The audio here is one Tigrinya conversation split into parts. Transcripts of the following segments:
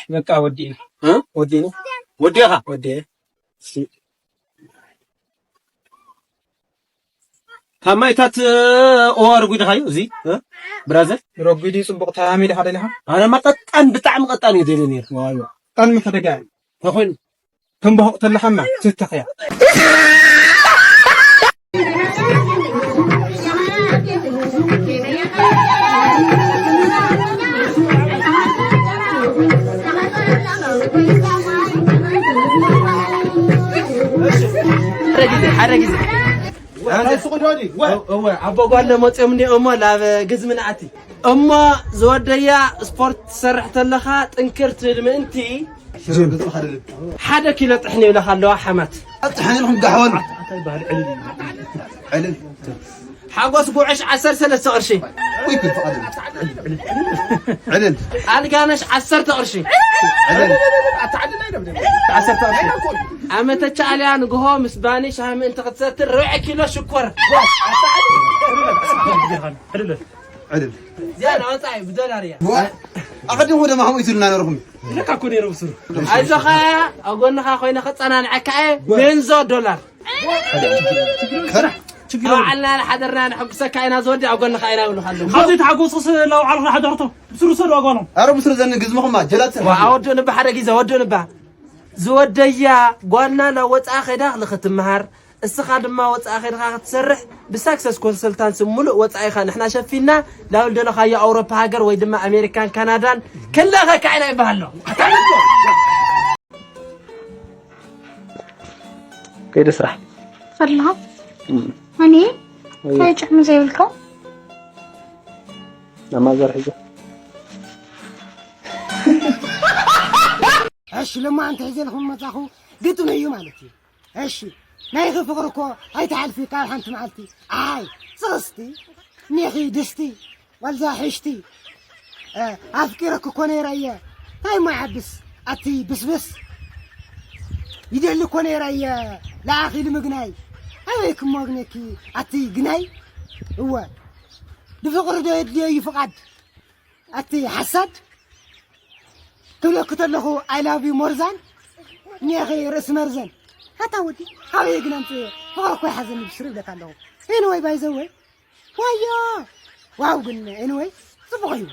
በቃ ወዲእና። እ? ወዲእና። ወዲእኻ? ወዲኤ። እሺ። ካብ ማይታት፣ እ፣ ኦዋ ረጒድኻ እዩ እዚ፣ እ? ብራዘር? ረጒድ እዩ፣ ጽቡቕ ተሃሚልኻ ደሊኻ? ኣነማ ቀጣን፣ ብጣዕሚ ቀጣን እዩ ደልየ ነይሩ። ዋይ፣ ዋይ። ቀልሚ ከደጋ እዩ። ተኾይኑ? ከም በሆቕ ተለኻማ ትተኽያ። ሓደ ግዜ፣ ሓደ ግዜ። እወ፣ ኣቦ ጓለ መፅዮም እኒኦሞ ናብ ግዝሚ ንኣቲ። እሞ ዝወደያ ስፖርት ትሰርሕ ተለኻ ጥንክር ትብል ምእንቲ ሓደ ኪሎ ጥሕኒ ይብለኻ ኣለዋ ሓማት። ጥሕኒ ኢልኩም ጋሕወል። ሓጎስ ጉዕሽ ዓሰርተ ሰለስተ ቅርሺ። ወይ ክል ፍቓድ። ዕልል። ኣልጋነሽ ዓሰርተ ቅርሺ። ዕልል። ዓሰርተ ቅርሺ። ኣመተቻ ኣልያ ንግሆ ምስ ባኒ ሻሂ ምእንቲ ክትሰትር ርብዒ ኪሎ ሽኮር። ዕልል። እዚኣ ናወፃ እዩ ብዶላር እያ። ዋ፣ ኣቐዲምኩም ደማ ከምኡ ይትሉና ነርኩም። ልካ እኮ ነይሩ ብስሩ። ኣይዞኻ፣ ኣብ ጎንኻ ኮይነ ከፀናንዐካ እየ። ሜንዞ ዶላር። ከ-፣ ችግር የብሉን። ኣውዓልና ሓደርና ንሕጉሰካ ኢና ዝወዲ ኣብ ጎንኻ ኢና ይብሉኻ ኣለዉ። ካብዚ ተሓጎስኩስ ላውዓልኹ ሓደርቶ። ብስሩ ሰዱ ኣጓኖም። ኣረ ብስሩ ዘን ግዝምኹማ ጀላት ሰን። ዋ፣ ኣወዶ ንባ ሓደ ግዜ፣ ወዶ ንባ። ዝወደያ ጓልና ናብ ወፃኢ ከይዳ ንኽትምሃር፣ እስኻ ድማ ወፃኢ ከይድኻ ክትሰርሕ፣ ብሳክሰስ ኮንሰልታንስ ሙሉእ ወፃኢኻ ንሕና ሸፊና፣ ናብ ልደለኻዮ ኣውሮፓ ሃገር ወይ ድማ ኣሜሪካን ካናዳን ክንልእኸካ ኢና ይበሃል ኣሎ። ከይደ ስራሕ። ከላ? እም። ኣነ? ወይ። እንታይ ጭሕሚ ዘይብልካ? ናማዘር ሒዘ። እሺ፣ ለማዓንቲ ሒዘልኩም መጻኹ ግጥም እዩ ማለት እዩ። እሺ፣ ናይኺ ፍቕሪ እኮ ኣይትሓልፊ ካብ ሓንቲ መዓልቲ። ኣይ፣ ጽቕስቲ፣ ኔኺ ድስቲ፣ ዋልዛ ሕሽቲ። እ፣ ኣፍቂረኪ እኮ ነይረ እየ። እንታይ እሞ ይሓብስ፣ ኣቲ ብስብስ። ይደሊ እኮ ነይረ እየ፣ ለኣኺ ንምግናይ። ኣበይኪ እሞ ኣግኔኪ፣ ኣቲ ግናይ። እወ፣ ብፍቕሪ ዶ የድልዮ እዩ ፍቓድ? ኣቲ ሓሳድ ክብለኪ ተለኹ፣ I love you ሞርዛን፣ ኒያኺ ርእሲ መርዘን። ኣታ ወዲ፣ ኣበይ ግን ኣምፅዮ? ፍቕሪ እኮ ይሓዘኒ ብስሩ ይብለካ ኣለኹ። ኤንወይ፣ ባይ ዘ ወይ፣ ዋዮ፣ ዋው፣ ግን ኤንወይ፣ ፅቡቕ እዩ።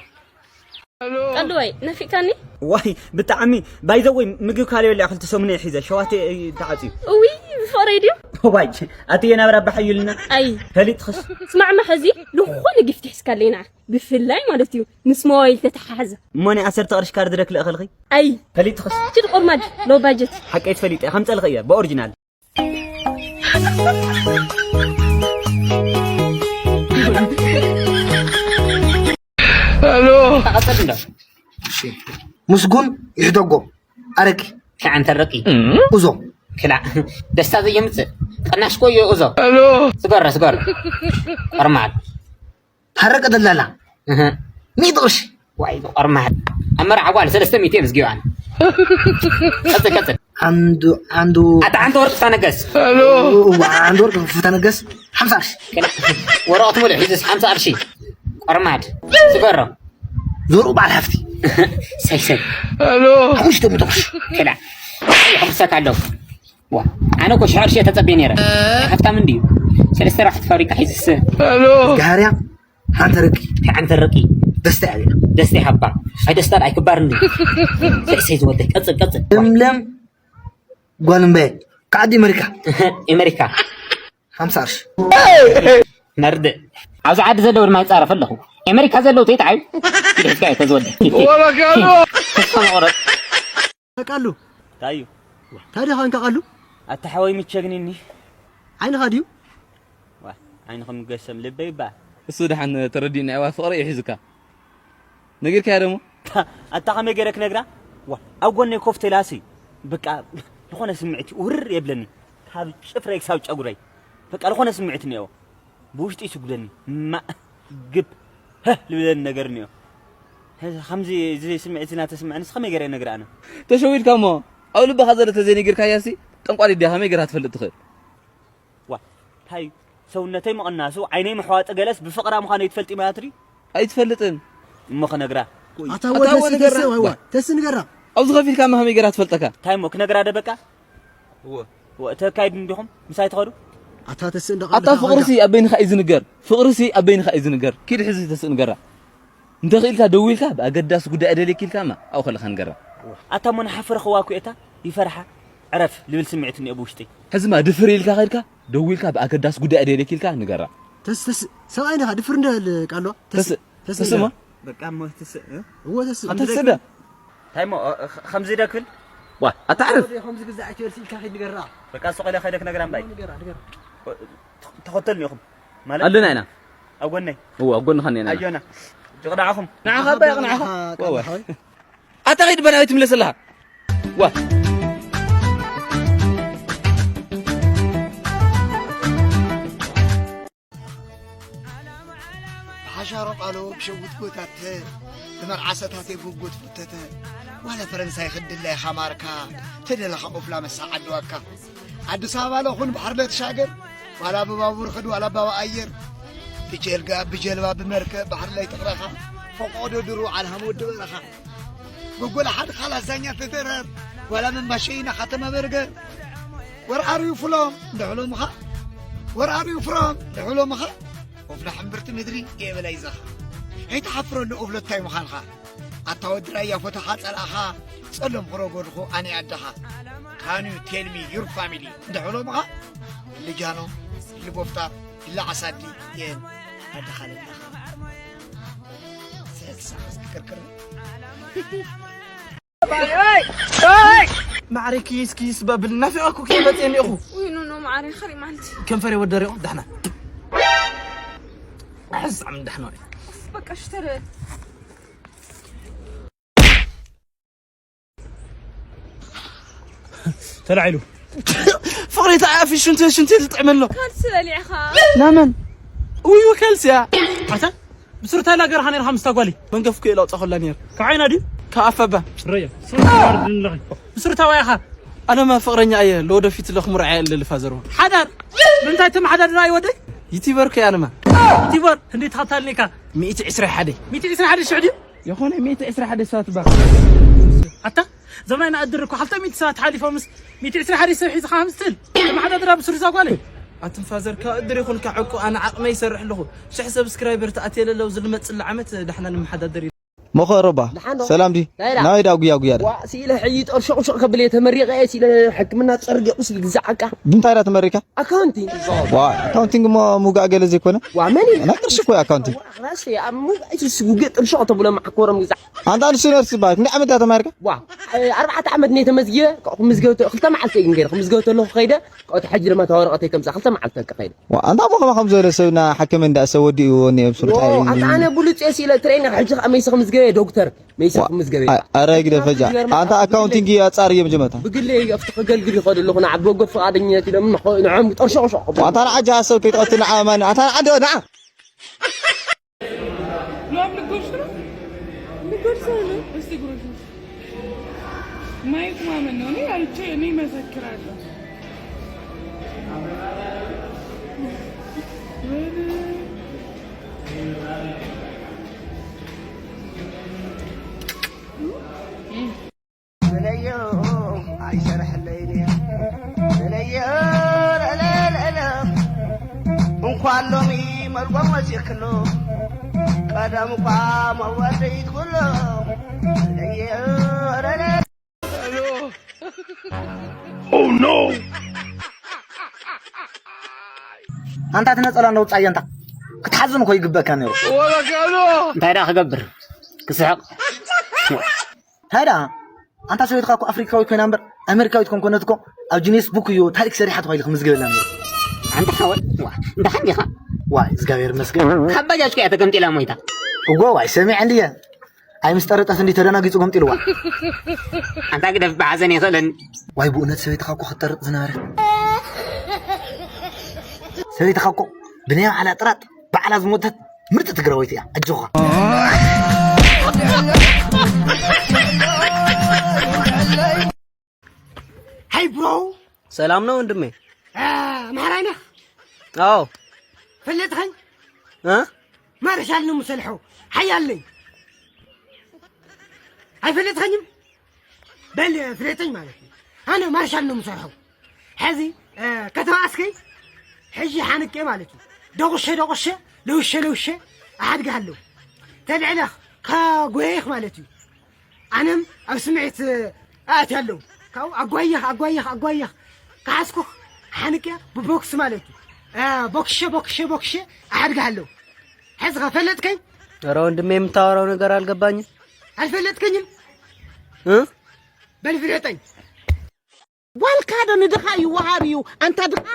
ቀልዱ ወይ፣ ናፊቕካኒ? ዋይ፣ ብጣዕሚ፣ ባይ ዘ ወይ፣ ምግቢ ካልዮ ሊያ ክልተ ሰሙን እየ ሒዘ፣ ሸዋቴ እዩ ተዓፅዩ። እውይ፣ ብፍቕረይ ድዩ? ዋይ፣ ኣትየ ናብራ ባሕዩልና። ኣይ። ፈሊጥኽስ? ስማዕማ፣ ሕዚ ልኾነ ጊፍት ሒዝካለይ ንዓ። ብፍላይ ማለት እዩ ምስ ሞባይል ተተሓሓዘ። እሞ ናይ ዓሰርተ ቅርሺ ካርድ ዶ ክልእኸልኺ? ኣይ። ፈሊጥኽስ? ችድ ቆርማድ፣ ሎ ባጀት። ሓቀይ ትፈሊጥ እየ፣ ከምፀልኺ እየ፣ ብኦሪጂናል። ሄሎ። ተቐበል እንዶ። እሺ። ምስጉን ይሕደጎ። ኣረቂ። ከዓንተ ረቂ። ኡዞ። ክላ። ደስታ ዘየምፅእ። ቅናሽ ኮዮ ኡዞ። ሄሎ። ስገሮ፣ ስገሮ። ቆርማድ። ታረቀ ደላላ። እህ። ሚእቲ ቅርሺ። ዋይ፣ ቆርማድ። ኣብ መርዓ ጓል ሰለስተ ሚእቲ እዮም ዝጊባን። ቀጽል፣ ቀጽል። ዓንዱ፣ ዓንዱ። ኣታ ዓንተ ወርቂ ፍታነገስ። ሄሎ። ዓንዱ ወርቂ ፍታነገስ፣ ሓምሳ ቅርሺ። ወረቐት ሙሉእ ሒዙስ ሓምሳ ቅርሺ። ቆርማድ። ስገሮ። ዞሩ በዓል ሃፍቲ። ሰይ፣ ሰይ። ሄሎ። ሓሙሽተ ሚእቲ ቅርሺ። ክላ። ይሕጉሰካ ኣለኹ። ዋ፣ ኣነ እኮ ሽሕ ቅርሺ እየ ተጸብየ ነይረ። ሃብታም እንድዩ። ሰለስተ ኣርባዕተ ፋብሪካ ሒዝስ። ሄሎ። ጋርያ፣ ሓንቲ ርቂ። ሓንቲ ርቂ። ደስታ እያ። ደስታ ይሃባ። ኣይ ደስታ ደኣ ኣይክባር እንድዩ። ሰይ፣ ሰይ ዝወደይ። ቀጽል፣ ቀጽል። ለምለም ጓል እምበየ። ከዓዲ ኣመሪካ። ኣመሪካ። ሓምሳ ቅርሺ። መርድእ። ኣብዚ ዓዲ ዘለዉ ድማ ይጻረፍ ኣለኹ። ኣመሪካ ዘለዉ ተይትዓዩ። ኢድ ሒዝካ እየ ተዝወደ። ወረጋሎ። ተስፋ መቑረጽ። ቃሉ። ታዩ። ታዲያ ኻንካ ቃሉ? ኣታ ሓወይ ምቸግንኒ። ዓይንኻ ድዩ? ዋ፣ ዓይንኹም ገሰም ልበይ ይበሃል። እሱ ደሓን ተረዲእና እዋ ፍቕሪ እዩ ሒዙካ። ነጊርካያ ደሞ? ኣታ ከመይ ገይረ ክነግራ? ዋ፣ ኣብ ጎነይ ኮፍ ተላሲ። በቃ፣ ዝኾነ ስምዒት ውርር የብለኒ። ካብ ጽፍረይ ክሳብ ጨጉረይ። በቃ፣ ዝኾነ ስምዒት እኒአዎ። ብውሽጢ ይስጉደኒ። ማእ፣ ግብ፣ ህህ ልብለኒ ነገር እኒኦ። ከምዚ፣ እዚ ስምዒት እዚ ናተስምዐንስ ከመይ ገይረ ነግራ ኣነ? ተሸዊድካ እሞ፣ ኣብ ልብኻ ዘሎ ተዘይነጊርካያሲ፣ ጠንቋሊት ድያ ከመይ ገይራ ክትፈልጥ ትኽእል? ዋ፣ እንታይ ሰውነተይ ምቕናሱ፣ ዓይነይ ምሕዋጡ ገለስ ብፍቕራ ምዃነይ ትፈልጢ ማለት ድዩ? ኣይትፈልጥን። እሞ ክነግራ። ኣታ ኣታ ወደ ወደ ተስ-፣ ገራ። ተስ-፣ ዋይ፣ ዋይ፣ ተስ ንገራ። ኣብዚ ከፊልካ ማህመይ ገራ ትፈልጠካ። እንታይ እሞ ክነግራ ደ በቃ? እወ። እወ፣ እተ ካይድ እንዲኹም ምሳይ ትኸዱ? ኣታ ተስእ እንዶ ኣታ ፍቕርሲ ኣብ በይንኻ እዩ ዝንገር። ፍቕርሲ ኣብ በይንኻ እዩ ዝንገር። ኪድ ሕዚ ተስእ ንገራ። እንተ ኽኢልካ ደዊልካ ብኣገዳሲ ጉዳይ ኣደልየኪ ኢልካ ማ ኣብኡ ከለኻ ንገራ። ኣታ እሞ ንሓፈረ ክዋኩ እታ ይፈርሓ። ዕረፍ ልብል ስምዒት እኒኦ ብውሽጢ። ሕዚ ማ ድፍር ኢልካ ኸድካ ደዊልካ ብኣገዳሲ ጉዳይ ኣደልየኪ ኢልካ ንገራ። ተስ ተስ ሰብኣይ ነኻ ድፍር እንደ ቃሎ ተስ ተስ ተስ እሞ በቃ እሞ ትስእ እ? እወ ተስ ከምዚ ተስእ ደ? እንታይ እሞ እ- እ- ከምዚ ደ ክብል? ዋ ኣታዕርፍ። ወደ ከምዚ ግዛ ኣይትበልሲ ኢልካ ኸይድ ንገራ። በቃ ሱቕ ኢለ ከይደ ክነግራ እምባይ። ንገራ ንገራ። ተኸተልኒ ኢኹም ማለት ኣለና ኢና። ኣብ ጎነይ። እወ ኣብ ጎንኻ እኒና ኢና። ኣዮና ጭቕዳዕኹም። ንዓኻ ኣባ ይቕንዓኻ። ወወ ኣታ ኸይድ በናይ ትምለስ ኣለኻ። ዋ ብሓሻሮ ቃሎ ብሸዊት ጎታተ ብመርዓሰታተይ ጎጎት ፍተተ ዋላ ፈረንሳይ ክድላይ ኻማርካ ተደለኻ ኦፍላ መሳ ዓድዋካ ኣዲስ ኣበባ ለኹን ባሕሪ ለትሻገር ዋላ ብባቡር ኽድ ዋላ ባባ ኣየር ብጀልጋ ብጀልባ ብመርከብ ባሕሪ ለይትቕረኻ ፈቆዶ ድሩ ዓልሃም ወዲ በረኻ ጎጎላ ሓድኻ ላዛኛ ተተረር ዋላ መንባሸይና ኻተማ በርገር Where are you from? ድሕሎምኻ Where are you from? ድሕሎምኻ ኦፍላ ሕምብርቲ ምድሪ የበላይ ዛኻ ኣይትሓፍረሉ ኦፍሎ እንታይ ምዃንኻ ኣታ ወዲ ራያ ፎቶኻ ጸላእኻ ጸሎም ክረጎድኹ ኣነ ኣደኻ Can you tell me your family? ድሕሎምኻ ልጃኖ ልቦፍታ ኢላ ዓሳዲ የን ኣደኻ ለለኻ ሰልሳ ክርክር ማዕረይ ክይስ ክይስ በብል ናፊቐኩ ክትመፅእ እኒኹ። ውይ ኖኖ ማዕረይ ኸሪ ማልቲ። ከንፈረይ ወደሪቑ ዳሕና። ሕዝ ዓም ዳሕና። በቃ ሽተረ። ተላዒሉ። ፍቕሪ ተዓፊ ሽንቲ ሽንቲ ዝጥዕመሎ። ካልሲ በሊዕኻ። ናመን? ውይ ካልሲ እያ። ኣታ ብስሩታ ላገርኻ ነርኻ ምስታ ጓሊ መንገፍ እኮ የላውጣ ኮላ ነር ካብ ዓይና ድዩ ካብ ኣፈባ ረያ ብስሩታ ዋያኻ ኣለማ ፍቕረኛ እየ ለወደፊት ለኽሙር ዓየ ለልፋ ዘርዋ ሓዳር ምንታይ ተመሓዳድራ እዩ ወደይ ዩቲበር እኮ ኣለማ ዩቲበር እንዴት ተኸታልኒካ ሚእቲ ዕስራ ሓደ ሚእቲ ዕስራ ሓደ ሽዕ ድዩ የኾነ ሚእቲ ዕስራ ሓደ ሰባት ባ ኣታ ዞም ናይ ንኣድር እኮ ሓልተ ሚእቲ ሰባት ሓሊፎምስ ሚእቲ ዕስራ ሓደ ሰብ ሒዝኻ ምስትል ተመሓዳድራ ብስሩታ ጓለይ ኣትንፋዘር ካብ እድር ይኹን ካብ ዕቁ ኣነ ዓቕመይ ይሰርሕ ኣለኹ ሽሕ ሰብስክራይበር ተኣትየ ለለው ዝልመፅላ ዓመት ዳሕና ንመሓዳደር እዩ መኸሮባ ሰላም ዲ ናይዳ ጉያ ጉያ ዳ ሲለ ሕጂ ጠርሾቅሾቅ ከብል እየ ተመሪቀ እየ ሲለ ሕክምና ፀርገ ቁስል ግዛዓካ ብምንታይ ዳ ተመሪካ ኣካውንቲንግ ዋ ኣካውንቲንግ እሞ ሙጋእ ገለ ዘይኮነ ዋ መን እዩ ናይ ቅርሺ እኮ ኣካውንቲንግ ራስ እየ ኣብ ሙጋእ ይስጉገ ጥርሾቅ ተብሎ ማዕኮሮም ግዛዕ ኣንታ ንሱ ነርስ ይባሃል ክንደይ ዓመት ዳ ተማርካ ዋ ኣርባዕተ ዓመት ነይ ተመዝጊበ ክምዝገብ ክልተ መዓልቲ እዩ ገይረ ክምዝገብ ተለኹ ከይደ ካብቲ ሕጂ ድማ እታ ወረቐተይ ከምፅኣ ክልተ መዓልቲ በቃ ከይደ ዋ ኣንታ እሞ ከማ ከም ዝበለ ሰብ እና ሓከመ እንዳ ሰብ ወዲእዎ እኒኦ ብስሩ ኦ ጣይ ኣንታ ኣነ ብሉፅ እየ ስኢለ ትረኤኒ ሕጂ ከዓ መይሰ ክምዝገበ ዶክተር መይሰ ክምዝገበ ኣረ ግደ ፈጃ ኣንታ ኣካውንቲንግ ኣጻር እየ መጀመርታ ብግለይ ኣብቲ ከገልግል ይኸድ ኣለኹ ንዓ ብወገብ ፍቓደኝነት ኢሎም ንዕኦም ጠርሾቕሾቕ ክብሉ ኣንታ ንዓ ጃሃ ሰብ ከይትቐትል ንዓ ማን ኣንታ ንዓ ዶ ንዓ ሎም ልጎሽ ነው ልጎሽ ሰው ነው እስቲ ጉረሽ ማየት ማመን ነው። እኔ አይቼ እኔ እመሰክራለሁ። ብለዮ ኣይሰርሐለይን እየ ብለዮ ለለለለ እንኳን ሎሚ መልጎም ወፂእክሎ ቀደም እኳ መዋደይት ኩሎ ብለዮ ለለ Oh no! ኣንታ እቲ ነፀላ ነውፃዮ እንታ ክትሓዝን እኮ ይግበካ ነይሩ እንታይ ደኣ ክገብር ክስሕቕ እንታይ ደኣ ኣንታ ሰበይትኻ እኮ ኣፍሪካዊት ኮይና እምበር ኣሜሪካዊት ከም ኮነት እኮ ኣብ ጂኔስ ቡክ እዩ ታሪክ ሰሪሓ ተባሂሉ ክምዝገበላ ነይሩ ኣንታ ሓወይ ዋ እንዳሓን ዲኻ ዋይ እግዚኣብሔር ይመስገን ካብ ባጃጅ እኮ እያ ተገምጢላ ሞይታ እጎ ዋይ ሰሚዐ እንድየ ኣይ ምስ ጠረጠት እንዲ ተደናጊጹ ገምጢልዋ ኣንታ ግደፍ ብሓዘን ይኽእለኒ ዋይ ብእውነት ሰበይትኻ እኮ ክትጠርጥ ዝነበረት ሰበይትኻ እኮ ብናይ ባዕላ ጥራጥ ባዕላ ዝሞተት ምርጥ ትግራወይቲ እያ ኣጆኻ Hey bro ሰላም ነው ወንድሜ ኣምሓራይ ነህ አዎ ፈለጥኸኝ እ ማርሻል ነው የምሰልሐው ሓያል ነኝ አይፈለጥኸኝም በል ፍለጠኝ ማለት እዩ። ኣነ ማርሻል ነው የምሰርሐው። ሕዚ ከተባኣስከይ ሕጂ ሓንቄ ማለት እዩ። ደቑሸ ደቑሸ ለውሸ ለውሸ ኣሓድግሃለሁ። ተልዕለኽ ከጎየይኽ ማለት እዩ። ኣነም ኣብ ስምዒት ኣእትያለሁ። ካብኡ ኣጓየኽ ኣጓየኽ ኣጓየኽ ከሓዝኩኽ ሓንቄ ብቦክስ ማለት እዩ። ቦክሸ ቦክሸ ቦክሸ ኣሓድግሃለሁ። ሕዚ ኸፈለጥከኝ? ኧረ ወንድሜ፣ የምታወራው ነገር አልገባኝም። ኣልፈለጥከኝም? እ? በል ፍለጠኝ። ጓልካ ዶ ንድኻ ይወሃብ እዩ? ኣንታ ድኻ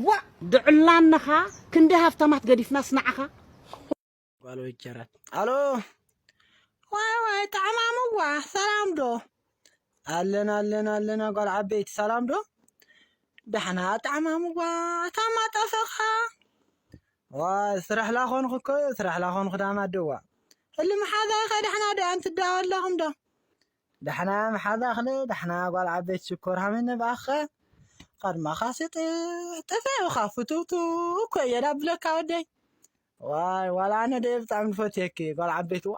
ዋ ድዕላንኻ ክንደይ ሃፍታማት ገዲፍናስ ንዓኻ። ጓል ወጀራት። ኣሎ። ዋይ ዋይ፣ ጣዕማምዋ፣ ሰላም ዶ? ኣለና ኣለና ኣለና፣ ጓል ዓበይቲ፣ ሰላም ዶ? ዳሕና፣ ጣዕማምዋ፣ ታማ ጠፈኻ። ዋይ፣ ስራሕ ላኾንኩ እኮ፣ ስራሕ ላኾንኩ ዳማ ደዋ። እሊ መሓዛይ ኸ ዳሕና ዶ ኣንትዳወ ኣለኹም ዶ? ዳሕና መሓዛ ክለ፣ ዳሕና ጓል ዓበይቲ ሽኮር ሃመነ ብኣኸ። ቐድማኻ ስጥ፣ ጥፍእኻ ፍትውትው እኮ እየ ዳብለካ ወደይ። ዋይ፣ ዋላ ኣነ ደ ብጣዕሚ ንፈትየኪ፣ ጓል ዓበይቲ፣ ዋ።